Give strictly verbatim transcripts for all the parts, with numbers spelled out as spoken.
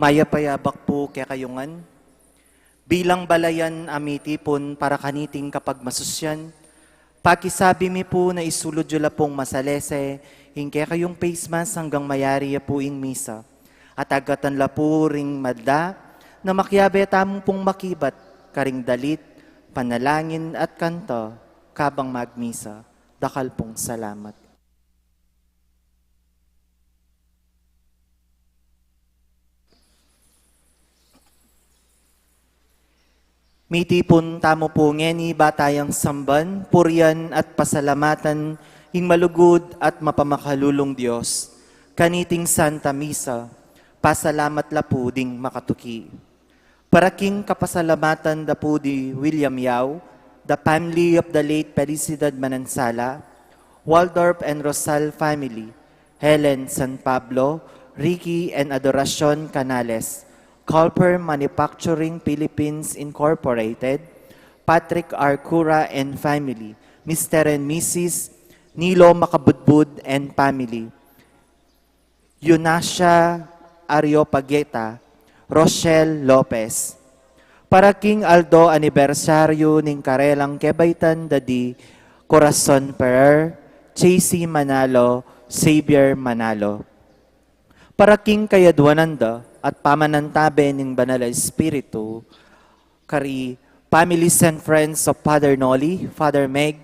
Mayap a yabak pu kekayu ngan. Bilang balayan a mitipun para kaniting kapagmasusyan, pakisabi mi pu na isulud yu la pung masalese ing kekayung face mask anggang mayari ya pu ing misa. At agkatan la pu ring malda na makiabe tamu pung makibat karing dalit, panalangin at kanta kabang magmisa. Dakal pung salamat. Mitipun tamu pu ngeni ba tayang samban, purian at pasalamatan ing malugud at mapamakalulung Dios. Kaniting Santa Misa, pasalamat la pu ding makatuki. Para king kapasalamatan da pu di William Yao, the family of the late Felicidad Manansala, Waldorf and Rosal family, Helen San Pablo, Ricky and Adoracion Canales, Culper Manufacturing Philippines Incorporated, Patrick R. Cura and family, Mister and Missus Nilo Makabudbud and family, Eunacia Areopagita, Rochelle Lopez. Para king aldo anibersaryu ning karelang kebaitan da di Corazon Ferrer, J C Manalo, Xavier Manalo. Para king kayadwanan da at pamanantabe ning Banal a Espiritu, kari families and friends of Father Noli, Father Meg,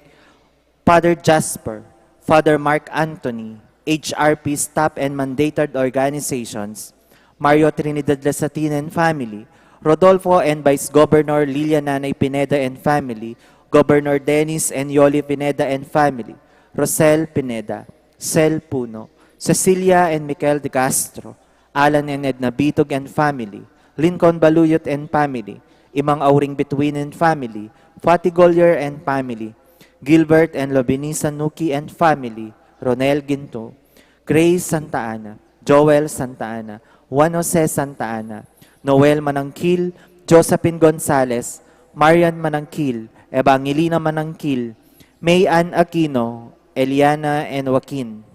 Father Jasper, Father Mark Anthony, H R P staff and mandated organizations, Mario Trinidad Lasatin and family, Rodolfo and Vice Governor Lilia Nanay Pineda and family, Governor Dennis and Yoli Pineda and family, Rosel Pineda, Sel Puno, Cecilia and Mikel de Castro, Alan and Edna Bitog and family, Lincoln Baluyot and family, Imang Auring Bituin and family, Fatty Golyer and family, Gilbert and Lobinisa Nuki and family, Ronel Ginto, Grace Santa Ana, Joel Santa Ana, Juan Jose Santa Ana, Noel Manangkil, Josephine Gonzalez, Marian Manangkil, Evangelina Manangkil, May Ann Aquino, Eliana and Joaquin.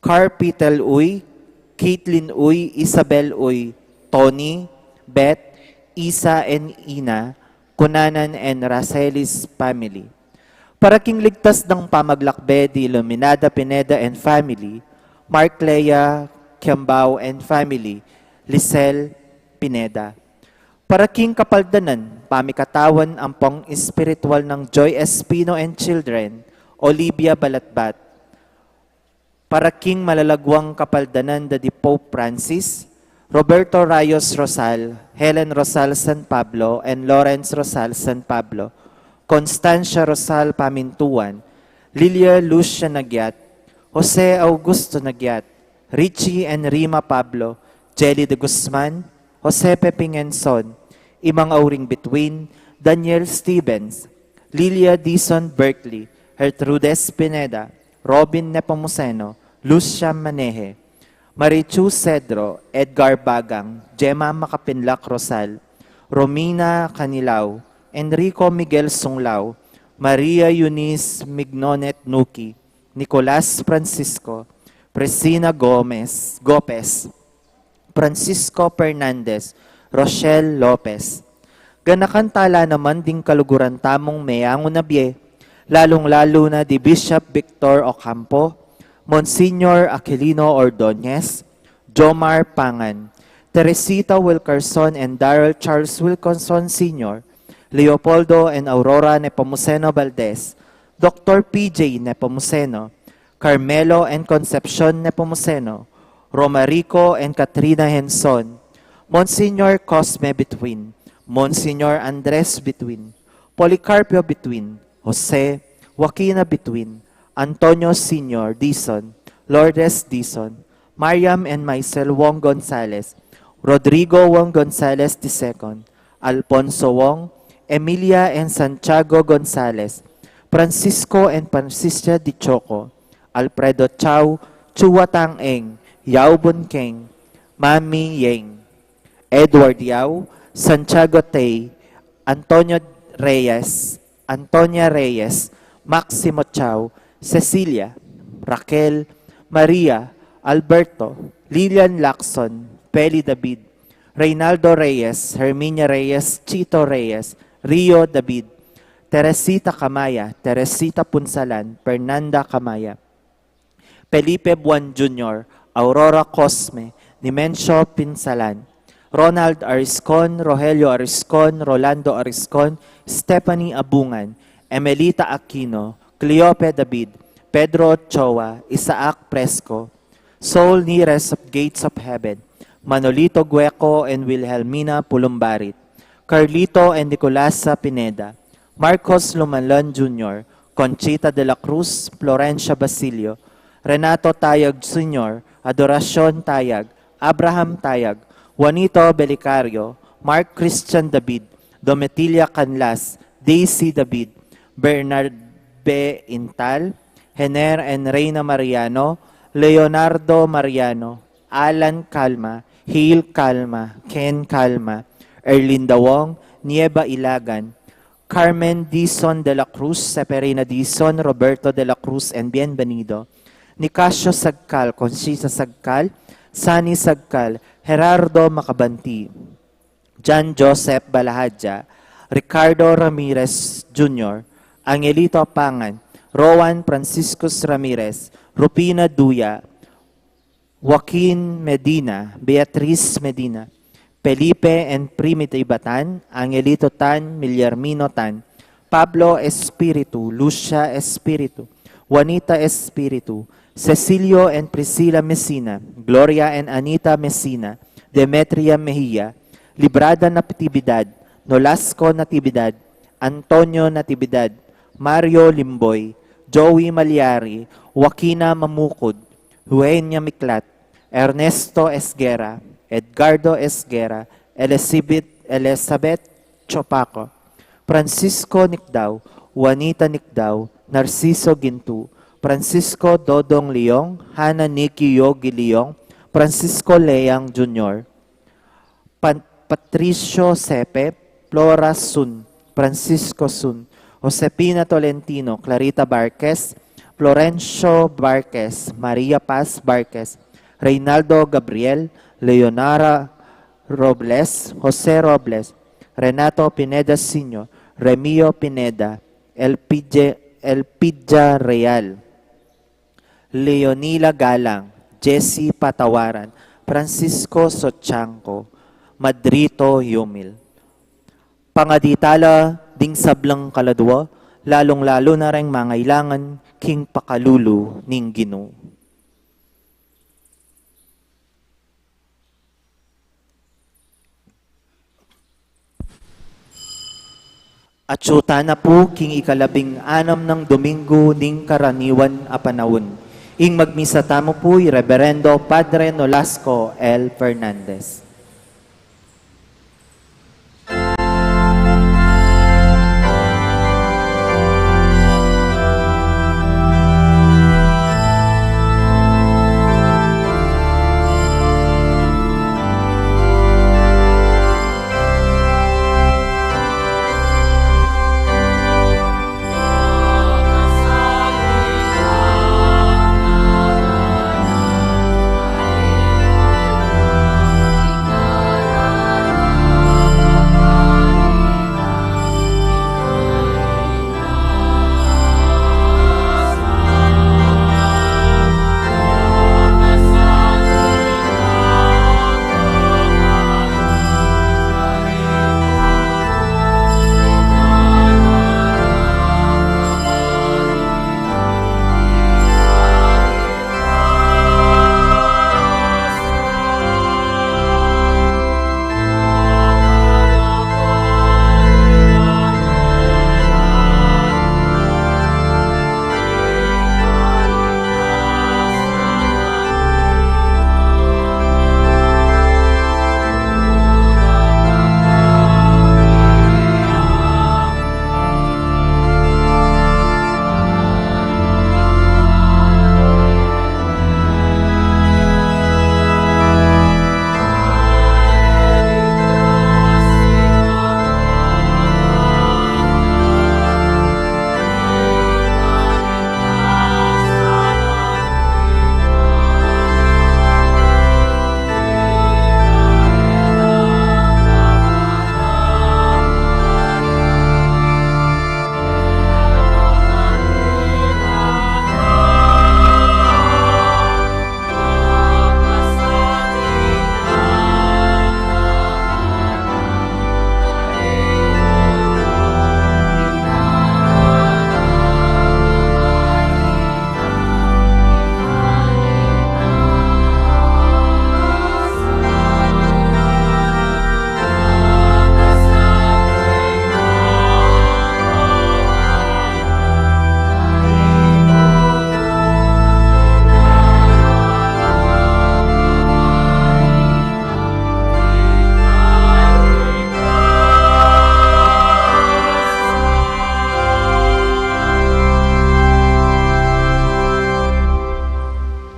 Carpitel Uy, Caitlin Uy, Isabel Uy, Tony, Beth, Isa and Ina, Cunanan and Racelis family. Para king ligtas dang pamaglakbe di Iluminada Pineda and family, Mark Lea Kiambao and family, Lisel Pineda. Para king kapaldanan, pamikatawan ampong espiritual nang Joy Espino and children, Olivia Balatbat. Para king malalagwang kapaldanan da di Pope Francis, Roberto Rayos Rosal, Helen Rosal San Pablo, and Lawrence Rosal San Pablo, Constancia Rosal Pamintuan, Lilia Lucia Nagyat, Jose Augusto Nagyat, Richie and Rima Pablo, Jelly de Guzman, Jose Peping and Son, Imang Auring Bituin, Daniel Stevens, Lilia Dizon Berkeley, Gertrudes Pineda, Robin Nepomuceno, Lucia Maneje, Marichu Cedro, Edgar Bagang, Gemma Makapinlak Rosal, Romina Canilao, Enrico Miguel Sunglao, Maria Eunice Mignonet Nuki, Nicolas Francisco, Presina Gomez, Gopez, Francisco Fernandez, Rochelle Lopez. Ganakan tala naman ding kaluguran tamung meangu na bie, lalung-lalu na di Bishop Victor Ocampo, Monsignor Aquilino Ordonez, Jomar Pangan, Teresita Wilkerson and Daryl Charles Wilkerson Senior, Leopoldo and Aurora Nepomuceno Valdez, Doctor P J Nepomuceno, Carmelo and Concepcion Nepomuceno, Romarico and Katrina Henson, Monsignor Cosme Bituin, Monsignor Andres Bituin, Policarpio Bituin, Jose, Joaquina Bituin, Antonio Senior Dizon, Lourdes Dizon, Mariam and Maisel Wong Gonzales, Rodrigo Wong Gonzales the second, Alfonso Wong, Emilia and Santiago Gonzales, Francisco and Francisca Dichoco, Alfredo Chau, Chua Tang Eng, Yao Bun Keng, Mami Yeng, Edward Yao, Santiago Tay, Antonio Reyes, Antonia Reyes, Maximo Chau, Cecilia, Raquel, Maria, Alberto, Lilian Lacson, Peli David, Reynaldo Reyes, Herminia Reyes, Chito Reyes, Rio David, Teresita Camaya, Teresita Punsalan, Fernanda Camaya, Felipe Buan Junior, Aurora Cosme, Nimencio Pinsalan, Ronald Ariscon, Rogelio Ariscon, Rolando Ariscon, Stephanie Abungan, Emelita Aquino, Cleope David, Pedro Ochoa, Isaac Fresco, Saul Nires of Gates of Heaven, Manolito Gueco and Wilhelmina Pulumbarit, Carlito and Nicolasa Pineda, Marcos Lumalan Junior, Conchita de la Cruz, Florencia Basilio, Renato Tayag Senior, Adoracion Tayag, Abraham Tayag, Juanito Belicario, Mark Christian David, Domitila Canlas, Daisy David, Bernard B. Intal, Hener and Reina Mariano, Leonardo Mariano, Alan Calma, Hale Calma, Ken Calma, Erlinda Wong, Nieva Ilagan, Carmen Dizon de la Cruz, Seferina Dizon, Roberto de la Cruz, and Bienvenido, Nicasio Sagcal, Conchita Sagcal, Sani Sagcal, Gerardo Macabanti, John Joseph Balahadja, Ricardo Ramirez Junior, Angelito Apangan, Rowan Franciscus Ramirez, Rufina Duya, Joaquin Medina, Beatriz Medina, Felipe and Primitiba Tan, Angelito Tan, Milyarmino Tan, Pablo Espiritu, Lucia Espiritu, Juanita Espiritu, Cecilio and Priscilla Messina, Gloria and Anita Messina, Demetria Mejia, Librada Natividad, Nolasco Natividad, Antonio Natividad, Mario Limboy, Joey Malyari, Joaquina Mamukud, Eugenia Miklat, Ernesto Esguerra, Edgardo Esguerra, Elizabeth, Elizabeth Chopaco, Francisco Nicdao, Juanita Nicdao, Narciso Gintu, Francisco Dodong Leong, Hana Nikki Yogi Leong, Francisco Leang Junior, Pan-, Patricio Sepe, Flora Sun, Francisco Sun, Josefina Tolentino, Clarita Barquez, Florencio Barquez, Maria Paz Barquez, Reynaldo Gabriel, Leonora Robles, Jose Robles, Renato Pineda Senior, Remio Pineda, Elpidje-, Elpidia Real, Leonila Galang, Jessie Patawaran, Francisco Sochangco, Madrito Yumil. Pangadi tala ding sablang kaladua, lalung-lalu na reng mangailangan king pakalulu ning Ginu. Atsu tana pu king ikalabing-anam nang Domingo ning karaniwan a panaun. Ing magmisa tamu pu i Reberendo Padre Nolasco L. Fernandez.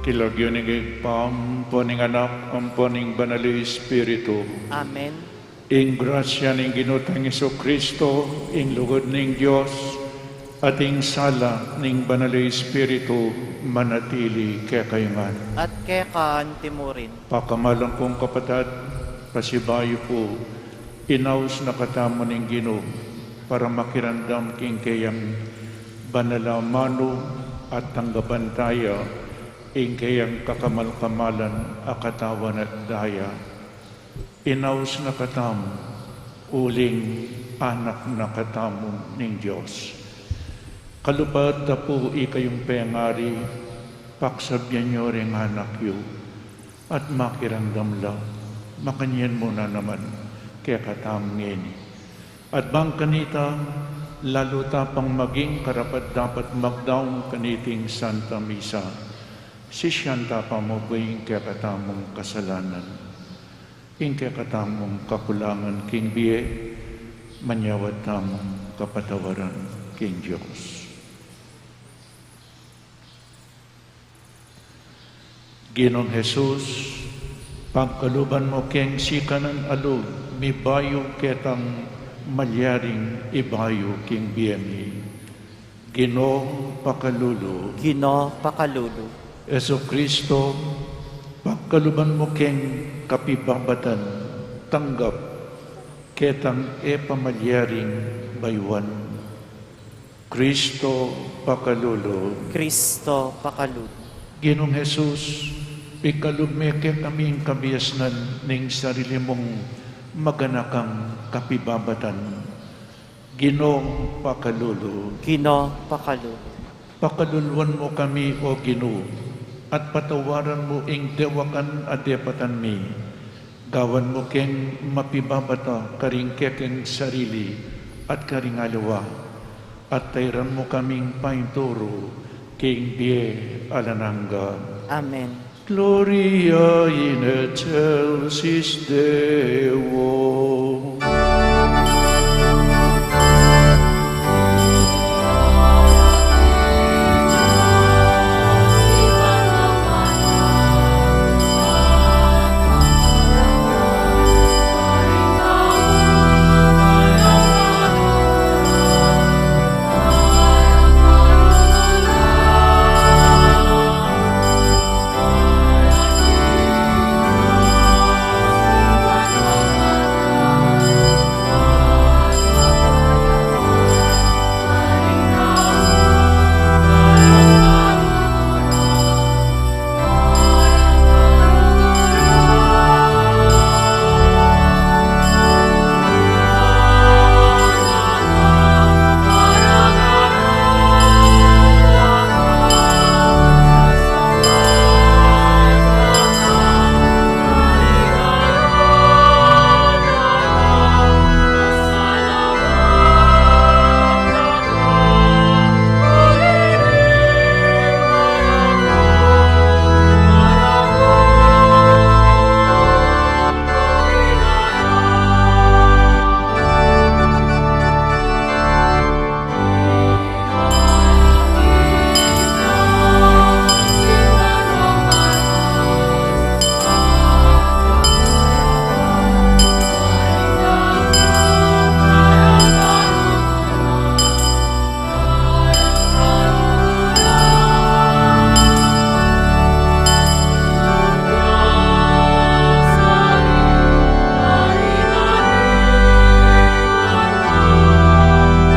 King lagyu ning Ibpa, ampo ning Anak, ampo ning Banal a Espiritu. Amen. Ing grasya ning Ginu tang Jesucristo, ing lugud ning Dios, at ing sala ning Banal a Espiritu, manatili kekayu ngan. At keka antimurin. Pakamalan kung kapatad, pasibayu ku, inaus na katamu ning Ginu, para makiramdam king keyang banal a amanu at tanggapan taya ing keyang kakamal-kamalan a katawan at daya. Inaus na katamu, uling anak na katamu ning Dios. Kalupa ta pu ikayung pengari, paksabyan yu ring anak yu, at makiramdam la, makanyan mu na naman kekatamu ngeni. At bang kanita, lalu ta pang maging karapat-dapat magdaun kaniting Santa Misa, sisian ta pa mu pu ing kekatamung kasalanan, ing kekatamung kakulangan king bie, manyawad tamung kapatawaran king Dios. Ginung Jesus, pagkaluban mu keng sikanan a lub, mibayu ketang malyaring ibayu king bie mi. Ginu, pakalulu. Ginu, pakalulu. Jesucristo, pagkaluban mu keng kapibabatan, tanggap ketang e pa malyaring bayuan. Cristo, pakalulu. Cristo, pakalulu. Ginung Jesus, ikalub me kekami ing kabiasnan ning sarili mung maganakang kapibabatan. Ginu, pakalulu. Ginu, pakalulu. Pakaluluan mu kami, O Ginu, at patawaran mu ing dewakan a depatan mi. Gawan mu keng mapibabata karing kekeng sarili at karing aliwa, at tairan mu kaming painturu king bie alang angga. Amen. Gloria in excelsis Deo.